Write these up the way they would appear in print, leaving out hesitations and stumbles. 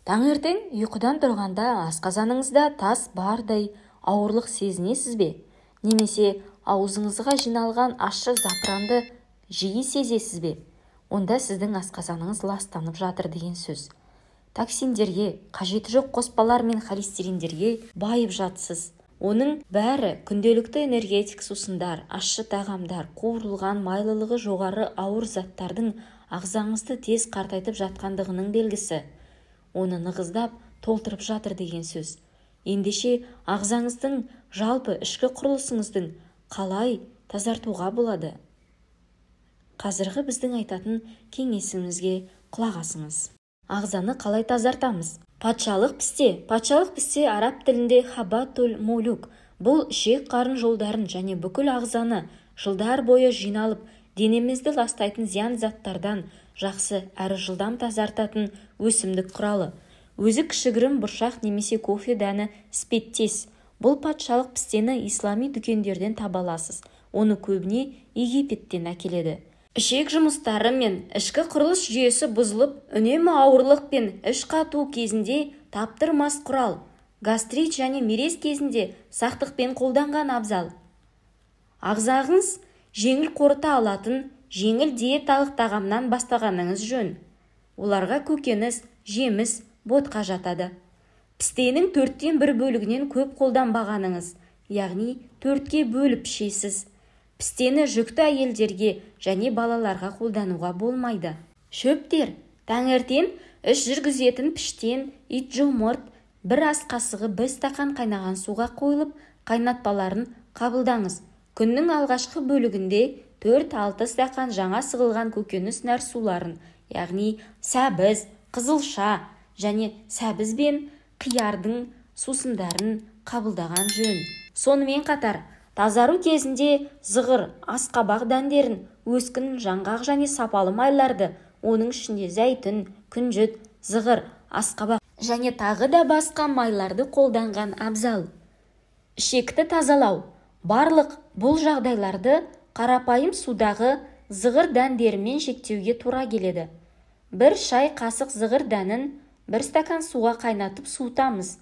Таңертең ұйқыдан тұрғанда асқазаныңызда тас бардай ауырлық сезінесіз бе? Немесе аузыңызға жиналған ащы запыранды жиі сезесіз бе? Онда сіздің асқазаныңыз ластанып жатыр деген сөз. Токсиндерге, қажеті жоқ қоспалар мен холестериндерге байып жатсыз. Оның бәрі күнделікті энергетик сусындар, ащы тағамдар, қуырылған майлылығы жоғары ауыр заттардың ағзаңызды тез қартайтып жатқандығының белгісі. Оны нығыздап, толтырып жатыр деген сөз. Ендеше ағзаңыздың жалпы ішкі құрылысыңыздың қалай тазартуға болады? Қазіргі біздің айтатын кеңесімізге құлақ асыңыз. Ағзаны қалай тазартамыз? Патшалық пісте. Патшалық пісте араб тілінде хабатул мулюк. Бұл ішек қарын жолдарын және бүкіл ағзаны жылдар бойы жиналып, денемізді ластайтын зиян заттардан жақсы әрі жылдам тазартатын өсімдік құралы. Өзі кішігірім бұршақ немесе кофе дәні іспеттес. Бұл патшалық пістені ислами дүкендерден таба аласыз. Оны көбіне Египеттен әкеледі. Ішек жұмыстары мен ішкі құрылыс жүйесі бұзылып, үнемі ауырлық пен іш қату кезінде таптырмас құрал. Гастрит және мерез кезінде сақтықпен қолданған абзал. Ағзаңыз жеңіл қорыта алатын, жеңіл диеталық тағамнан бастағаныңыз жөн. Оларға көкөніс, жеміс, ботқа жатады. Пістенің 1/4 бөлігінен көп қолданбағаныңыз, яғни 4-ке бөліп ішесіз. Пістені жүкті әйелдерге және балаларға қолдануға болмайды. Шөптер. Таңертең іш жүргізетін піштен, итжомырт, бір ас қасығы 1 стақан қайнаған суға қойылып, қайнатпаларын қабылдаңыз. Күннің алғашқы бөлігінде 4-6 стақан жаңа сығылған көкөніс нәр суларын, яғни сәбіз, қызылша және сәбіз бен қиярдың сусындарын қабылдаған жөн. Сонымен қатар, тазару кезінде зығыр, асқабақ дәндерін, өскін, жаңғақ және сапалы майларды, оның ішінде зәйтүн, күнжіт, зығыр, асқабақ және тағы да басқа майларды қолданған абзал. Ішекті тазалау. Барлық бұл жағдайларды қарапайым судағы зығыр дәндерімен шектеуге тура келеді. 1 шай қасық зығыр дәнін 1 стакан суға қайнатып суытамыз.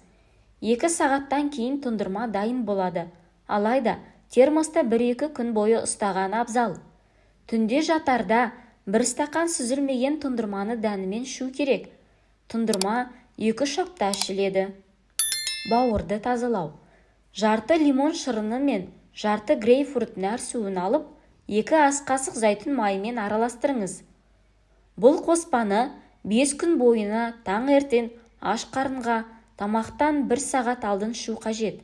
2 сағаттан кейін тұндырма дайын болады. Алайда термоста 1-2 күн бойы ұстаған абзал. Түнде жатарда 1 стақан сүзілмеген тұндырманы дәнімен ішу керек. Тұндырма 2-3 апта ішіледі. Бауырды тазалау. Жарты лимон шырыны мен жарты грейпфрут нәр суын алып, 2 ас қасық зәйтүн майымен араластырыңыз. Бұл қоспаны 5 күн бойына таңертең аш қарынға тамақтан 1 сағат алдын ішу қажет.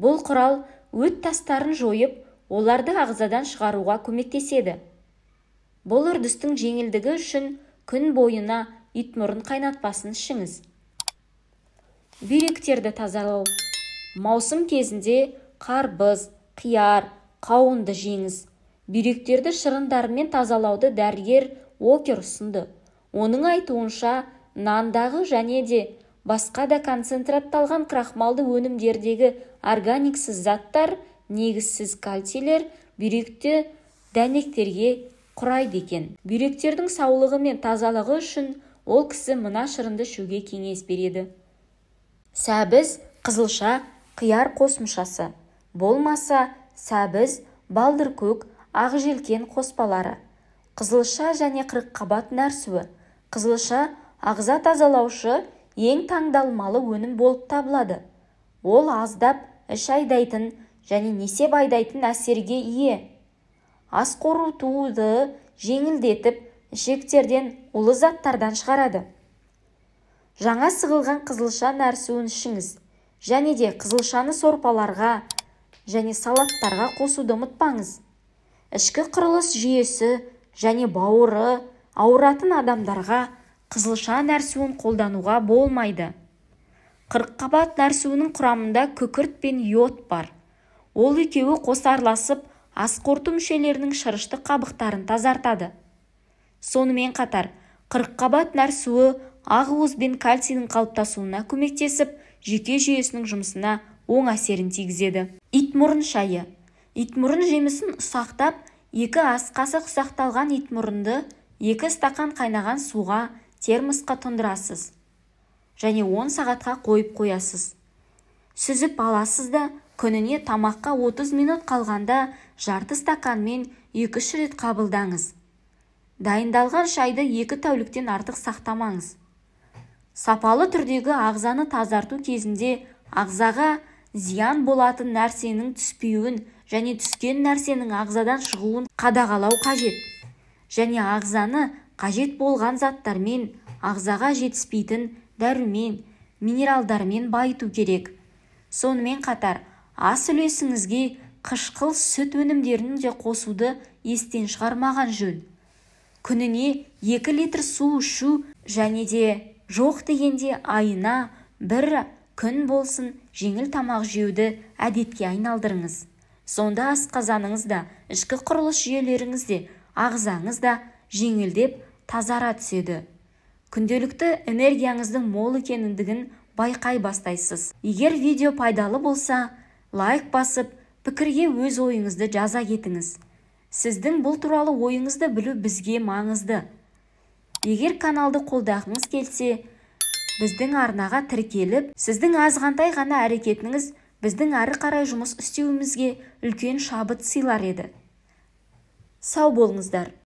Бұл құрал өт тастарын жойып, оларды ағзадан шығаруға көмектеседі. Бұл үрдістің жеңілдігі үшін күн бойына итмұрын қайнатпасын ішіңіз. Бүйректерді тазалау. Маусым кезінде қарбыз, қияр, қауынды жеңіз. Бүйректерді шырындармен тазалауды дәрігер Уокер ұсынды. Оның айтуынша, нандағы және де басқа да концентратталған крахмалды өнімдердегі органиксіз заттар, негізсіз кальцийлер бүйректі дәнектерге құрайды екен. Бүйректердің саулығы мен тазалығы үшін ол кісі мына шырынды ішуге кеңес береді. Сәбіз, қызылша, қияр қосымшасы. Болмаса, сәбіз, балдыркөк, ақжелкен қоспалары. Қызылша және қырыққабат нәрсуі. Қызылша ағза тазалаушы ең таңдалмалы өнім болып табылады. Ол аздап іш айдайтын және несеп айдайтын әсерге ие. Ас қорытуды жеңілдетіп, ішектерден улы заттардан шығарады. Жаңа сығылған қызылша нәрсуін ішіңіз. Және де қызылшаны сорпаларға және салаттарға қосуды ұмытпаңыз. Ішкі құрылыс жүйесі және бауыры ауыратын адамдарға қызылша нәрсуін қолдануға болмайды. Қырыққабат нәрсуінің құрамында күкірт пен йод бар. Ол екеуі қосарласып, ас қорыту мүшелерінің шырышты қабықтарын тазартады. Сонымен қатар, қырыққабат нәрсуі ақуыз бен кальцийдің қалыптасуына көмектесіп, жүйке жүйесінің жұмысына оң әсерін тигізеді. Итмұрын шайы. Итмұрын жемісін ұсақтап, 2 ас қасық ұсақталған итмұрынды 2 стақан қайнаған суға термосқа тұндырасыз. Және 10 сағатқа қойып қоясыз. Сүзіп аласыз да, күніне тамаққа 30 минут қалғанда жарты стаканмен 2-3 рет қабылдаңыз. Дайындалған шайды 2 тәуліктен артық сақтамаңыз. Сапалы түрдегі ағзаны тазарту кезінде ағзаға зиян болатын нәрсенің түспеуін және түскен нәрсенің ағзадан шығуын қадағалау қажет. Және ағзаны қажет болған заттармен, ағзаға жетіспейтін дәрумен, минералдармен байыту керек. Сонымен қатар, ас үлесіңізге қышқыл сүт өнімдерін де қосуды естен шығармаған жөн. Күніне 2 литр су ішу және де жоқ дегенде айына бір күн болсын жеңіл тамақ жеуді әдетке айналдырыңыз. Сонда асқазаныңыз да, ішкі құрылыс жүйелеріңіз де, ағзаңыз да жеңілдеп тазара түседі. Күнделікті энергияңыздың мол екендігін байқай бастайсыз. Егер видео пайдалы болса, лайк басып, пікірге өз ойыңызды жаза кетіңіз. Сіздің бұл туралы ойыңызды білу бізге маңызды. Егер каналды қолдағыңыз келсе, біздің арнаға тіркеліп, сіздің азғантай ғана әрекетіңіз біздің әрі қарай жұмыс істеуімізге үлкен шабыт сыйлар еді. Сау болыңыздар.